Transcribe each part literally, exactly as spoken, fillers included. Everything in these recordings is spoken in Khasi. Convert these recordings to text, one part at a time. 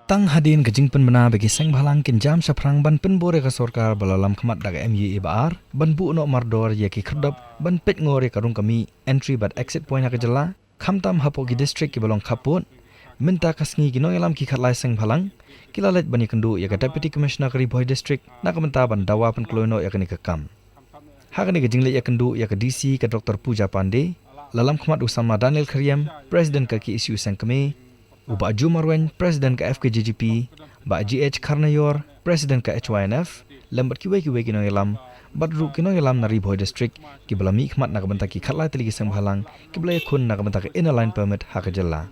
Tang hadien ka jingpynbna ba ki seng bhalang kin jam shaphrang ban pynbor ïa ka sorkar ba la lam khmat da ka M U A ba ar ban buh noh mardor ïa ki khyrdop ban peit ngor ïa ka rung ka mih entry bad exit point ha ka jylla, khamtam hapoh ki district kiba long khappud. Mynta ka sngi ki nongïalam ki khatlai seng bhalang ki la leit ban ïakynduh ïa ka Deputy Commissioner ka Ri Bhoi District na ka bynta ban dawa pynkloi noh ïa kane ka kam. Ha kane ka jingleit ïakynduh ïa ka D C ka Doctor Pooja Pandey, la lam khmat u samla Daniel Khyriem, President ka K S U Seng Kmie, u Bah Ju Marwein, President ka F K J G P, Bah G H Kharnaior, President ka H Y N F, lem bad kiwei kiwei ki nongïalam, bad ruh ki nongïalam na Ri Bhoi District kiba la mih khmat na ka bynta ki khatlai tylli ki seng bhalang kiba la ïakhun na ka bynta ka Inner Line Permit ha ka jylla.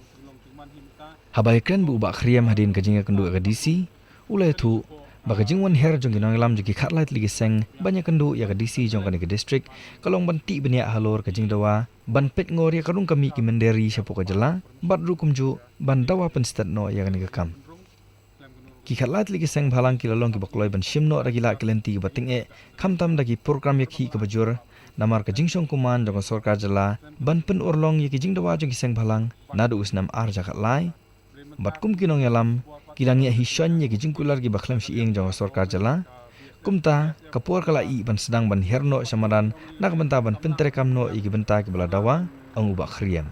Haba ïakren bad u Bah Khyriem hadien ka jingïakynduh ïa ka D C, u la ïathuh ba ka jingwan her jong ki nongïalam jong ki khatlai tylli ki seng ban ïakynduh ïa ka D C jong kane ka district ka long ban tih bniah halor ka jingdawa ban peit ngor ïa ka rung ka mih ki mynder ri shapoh ka jylla, bad ruh kumjuh ban dawa pynstet noh ïa kane ka kam. Ki khatlai tylli ki seng bhalang ki la long kiba kloi ban shim noh da ki lad ki lynti kiba tyngeh, khamtam da ki program ïakhih kaba jur, namar ka jingshong kumne jong ka sorkar jylla ban pynurlong ïa ki jingdawa jong ki seng bhalang naduh u snem ar hajar khatlai. Bad kum ki nongïalam, ki la ngiah hi shon ïa ki jingkular kiba khlem shyieng jong ka sorkar jylla. Kumta, ka por ka la ïeh ban sdang ban her noh sha madan na ka bynta ban pyntreikam noh ïa ki bynta kiba la dawa, ong u Bah Khyriem.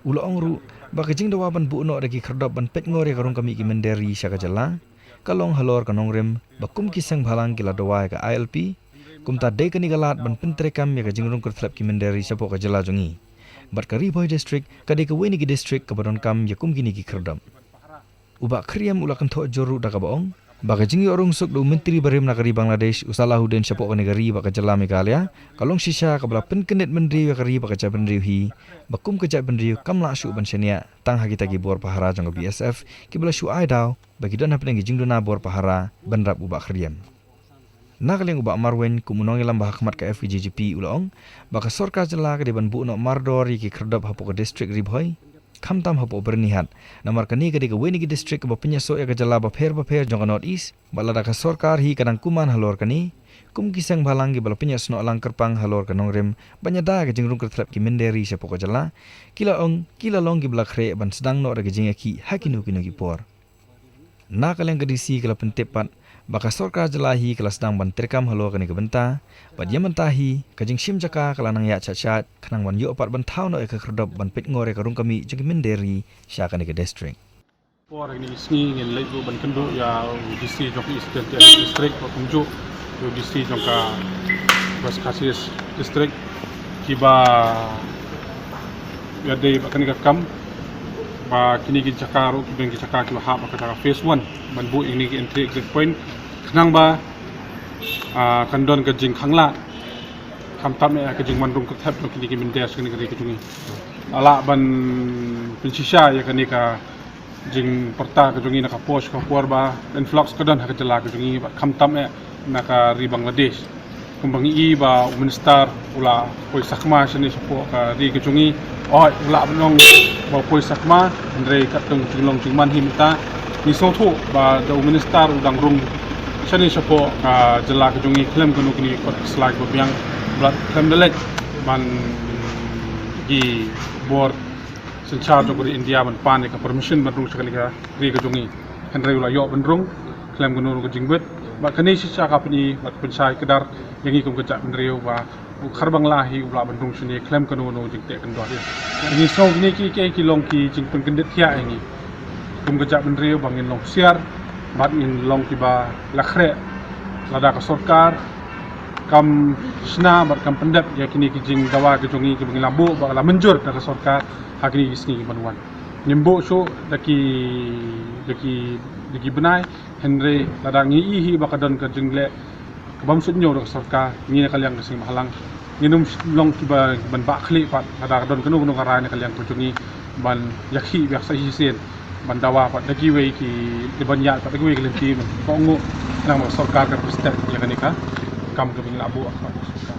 U la ong ruh ba ka jingdawa ban buh noh da ki khyrdop ban peit ngor ïa ka rung ka mih ki mynder ri sha ka jylla ka long halor ka nongrim ba kum ki seng bhalang ki la dawa ïa ka I L P. Kumta dei kane ka lad ban pyntreikam ïa ka jingrung kyrthlep ki mynder ri shapoh ka jylla jong ngi. Bad ka Ri Bhoi District ka dei kawei na ki district kaba donkam ïa kum kine ki khyrdop. U Bah Khyriem u la kynthoh jur ruh da kaba ong ba ka jingïoh rung suk da u Myntri barim na ka ri Bangladesh, u Salahuddin, shapoh kane ka ri bad ka jylla Meghalaya ka long shisha kaba la pynkyndit bynriew ïa ka ri bad ka jaitbynriew hi, ba kum ka jaitbynriew kam lah shuh ban shaniah tang ha kita ki bor pahara jong ka B S F kiba la shu ai daw ba ki don hapdeng ki jingduna bor pahara, bynrap u Bah Khyriem. Na ka liang u Bah Marwein, kum u nongïalam ba ha khmat ka F K J G P, u la ong ba ka sorkar jylla ka dei ban buh noh mardor ïa ki khyrdop hapoh ka district Ri Bhoi, khamtam hapoh Byrnihat, namar kane ka dei kawei na ki district kaba pynïasoh ïa ka jylla bapher bapher jong ka North East. Bad lada ka sorkar hi ka dang kumne halor kane, kum ki seng bhalang kiba la pynïasnoh lang kyrpang halor ka nongrim ban ïada ïa ka jingrung kyrthlep ki mynder ri shapoh ka jylla, ki la ong ki la long kiba la khreh ban sdang noh da ka jingïakhih ha kino kino ki por. Na ka liang ka D C ka la pyntip pat ba ka sorkar jylla hi ka la sdang ban treikam halor kane ka bynta, bad ïa mynta hi ka jingshim jaka ka la nang ïaid shat shat khnang ban ïoh pat ban thaw noh ïa ka khyrdop ban peit ngor ïa ka rung ka mih jong ki mynder ri sha kane ka district. Por kine ki sngi ngin leit ruh ban kynduh ïa u D C jong ka Eastern District bad kumjuh ïa u D C jong ka West Khasi District, kiba ïadei bad kane ka kam, ba kine ki jaka ruh ki don ki jaka kiba hap ha ka phase one ban buh ïa kine ki entry exit point, khnang ba, ah, kan don ka jingkhang lad, khamtam ïa ka jingwan rung kyrthlep jong kine ki mynder sha kane ka ri ka jong ngi. La lah ban pynshisha ïa kane ka jingpyrta ka jong ngi na ka por sha ka por ba influx ka don ha ka jylla ka jong ngi, bad khamtam eh na ka ri Bangladesh. Kumba ngi i ba u minister u la poi sakma shane shapoh ka ri ka jong ngi. Oi, u la ban ong ba u poi sakma, hynrei katto ka jinglong jingman hi mynta. Ngi sngewthuh ba da u minister u dang rung shane shapoh ka jylla ka jong ngi khlem kano kano ka kot ka sla kaba biang, bad khlem da leit ban ki bor synshar jong ka ri India ban pan ïa ka permission ban rung sha kane ka ri ka jong ngi. Hynrei u la ïoh ban rung khlem kano kano ka jingbit. Bad kane shisha ka pyni bad pynshai kdar ïa ngi kum ka jaitbynriew ba u Kharbangla hi u lah ban rung shane khlem kano kano jingteh kyndon. Ngi sngew kine kiei kiei ki long ki jingpynkyndit thiah ïa ngi kum ka jaitbynriew ba ngin long husiar bad ngin long kiba la khreh lada ka sorkar kam shna bad kam pyndep ïa kine ki jingdawa ki jong ngi kiba ngi la buh ba la mynjur da ka sorkar ha kine ki sngi ki ban wan. Ngim buh shuh da ki, da ki, da ki bnai, hynrei lada ngi i hi ba ka don ka jingleh ka bym suidñiew da ka sorkar, ngi na ka liang ka seng bhalang ngin ym long kiba ban bah khlieh pat lada ka don kano kano ka rai na ka liang ka jong ngi ban ïakhih biang sa shisien ban dawa pat da kiwei ki, ban ïaid pat da kiwei ki lynti ban kohnguh khnang ba ka sorkar kan pynstep ïa kane ka kam kaba ngi la buh ha ka sorkar.